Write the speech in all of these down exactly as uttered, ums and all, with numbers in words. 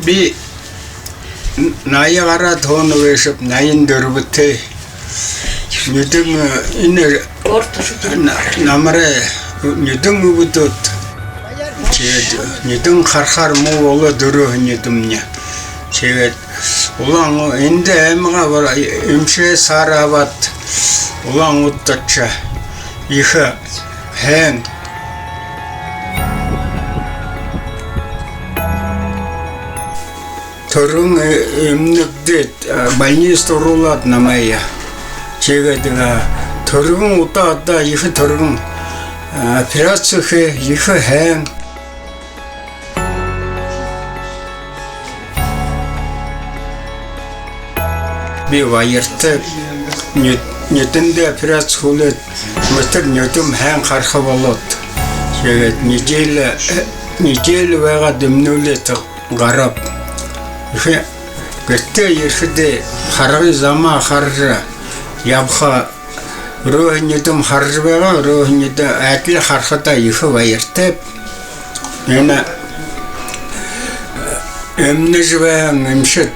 Би н-, наяа гараад һууна гээшэб, наян дүрбэтэй. Нюдэн, э, энэ на-, намарай нюдэн үбдүүд. Тиигээд нюдэн харахаар муу болоо, дүрөөхи нюдэмни. Тиигээд Улаан-, эндэ аймагаа эмшэһээ саар абаад, Улаан-Үдэдэ ошоо. Ехэ һайн. Түргэн, э, эмнэгдээд, э, больницада оруулаад намайе. Тиигээд, э, түргэн удаа, удаа ехэ түргэн, э, операци хээ, ехэ һайн. Би баяртай. Ню-, нюдэндээ операци хүлеэд, мүтэр нюдэм һайн хараха болоод. Тиигээд неделя, неделя байгаад, эмнүүлээд гарааб. Ехэ гэртээ ерэхэдээ харгы замаа хаража ябаха, өрөөхи нюдэм хаража байгаа, өрөөхи нюдэ адли харахадаа ехэ баяртайб. Энэ эмнэжэ байһан эмшэд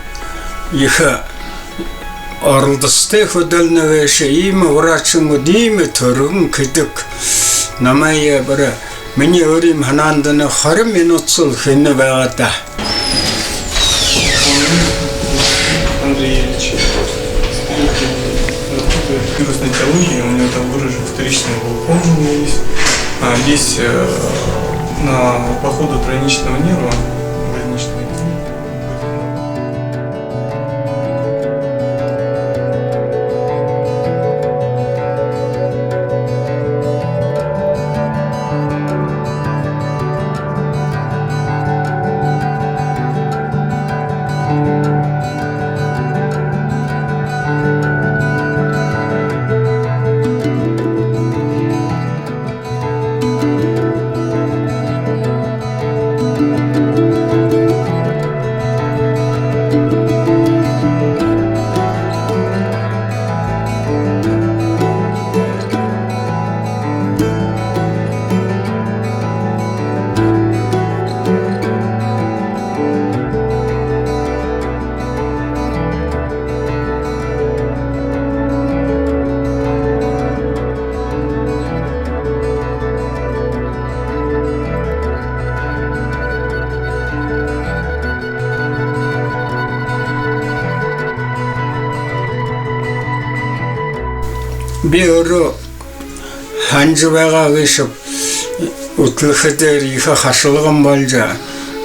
ехэ оролдосотой хүдэлнэ гээшэ, иимэ врачнууд, иимэ түргэн хэдэг. Намайе бүри минии өөрын һанаандань хорин минута соо хэнэ байгаа даа. Андрей Ильич, работает в вирусной теологии, у него там выражен вторичный глаукома у меня есть. А, есть, э, на, по ходу тройничного нерва, больничный. Би өөрөө һанажа байгаа гээшэб, үтэлхэдөө ехэ хашалган болжо,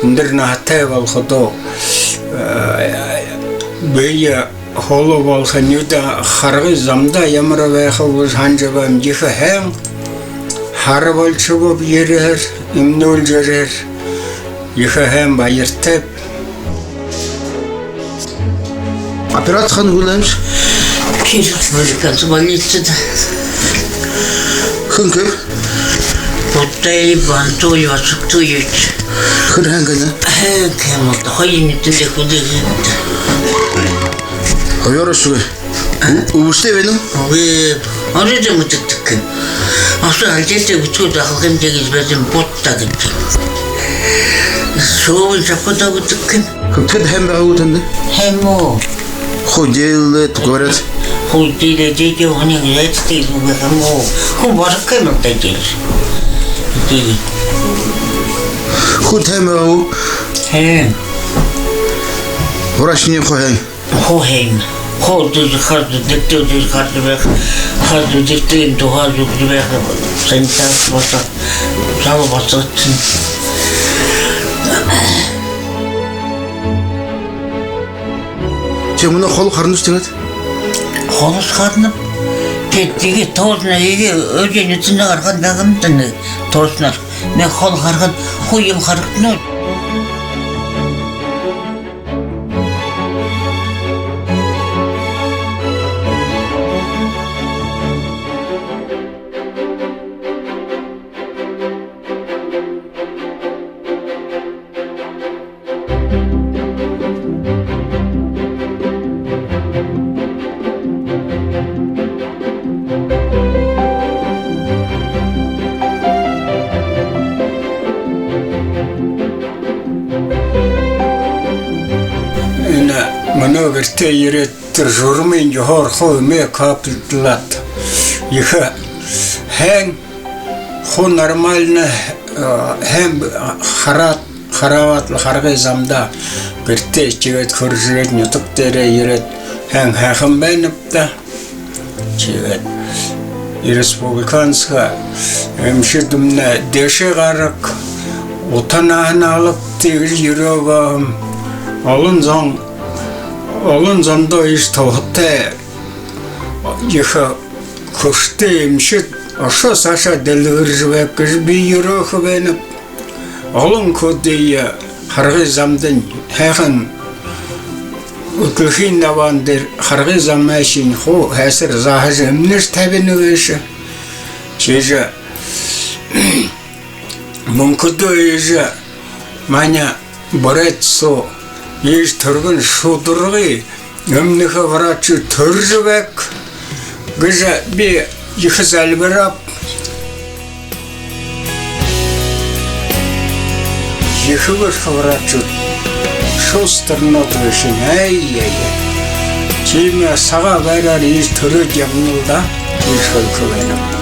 үндэр наһатай болоходоо, э, бэе холо болохо, нюдэ харгы замдаа ямар байхаб гэжэ һанажа байнаб. Ехэ һайн, хара болошооб ерэһээр, эмнүүлжэ ерэһээр. Ехэ һайн, баяртайб. Операци хаана хүлеэһэмши? Кировско-Американская больницада. Хэн хэн? Бутай, Бантуй, Босогтуевич. Хэн һайн гэнэ? Хэн хэн болтогой, нюдэндээ хүлеэһэн. Хоёр шүгэ. Үбшэтэй байна гү? Үгы, оройдоо мэдэгдэхэ юм. Асуу, альжээтэй, бүтэхэ дахалгын дэгэл бэзэн бутта гэдэг. Шүүбэн шахуу даа бүтэхэ юм. Хэн хэн һайн байгаа гү тэндэ? Һайн гү? Худейлэд, говорят. Худейлэд, дети, они говорят, ты, ну, һайн гү? Хүн бараг юм даа, дети. Дети. Хүн һайн байгаа гү? Һайн. Врачни хуу һайн. Хуу һайн. Хуу үдэр хаража, үдэртөө үдэр хаража байха. Хаража, үдэртөө энэ тухай зүгжэ байха. Санитар босо, сал босогдоһон. Ши мүнөө холо харанаш тиигээд? Холо харанаб. Тиигээд, тиигээд тоосно, иигээд үжэнэ үтэнэ гарган дагамтана тоосно. Мэ холо харахада, хуу юм харагдана. Мүнөө гэртээ ерээд, тэрэ журмын ёһоор хуу юумээ капельдуулаад, ехэ һайн, хуу нормально, э, һайн хараад, хараад лэ харгы замдаа гэртээ тиигээд хүрэжэ ерээд, нютаг дээрээ ерээд, һайн һайхан байнаб даа. Тиигээд республиканска эмшэдэмнай дээшээ гараг, утаһан наһан алаг, тиигэжэ ерээгүй һэм. Олон зон, олон зондоо иишэ туһатай, ехэ хүсэтэй эмшэд ошоо саашаа дэлгэржэ байг гэжэ би ерээгүй байнаб. Олон хүдөө харгы замдань һайхан үтэлхын набаан дээрэ харгы замайшни хуу һайсар заһажа, эмнэжэ табина гээшэ. Тиижэ мүнхэдөө иигэжэ манай буряад соо иигэжэ түргэн шударгы эмнэхэ врачууд түрэжэ байг гэжэ би ехэ зальбараб. Ехэ бэрхэ врачууд, шустрые гээшэнь, ай-яй-яй. Тиимэ сагаа байраар иигэжэ түрөөд ябана лэ даа, иигэжэ хэлэхэ байнаб.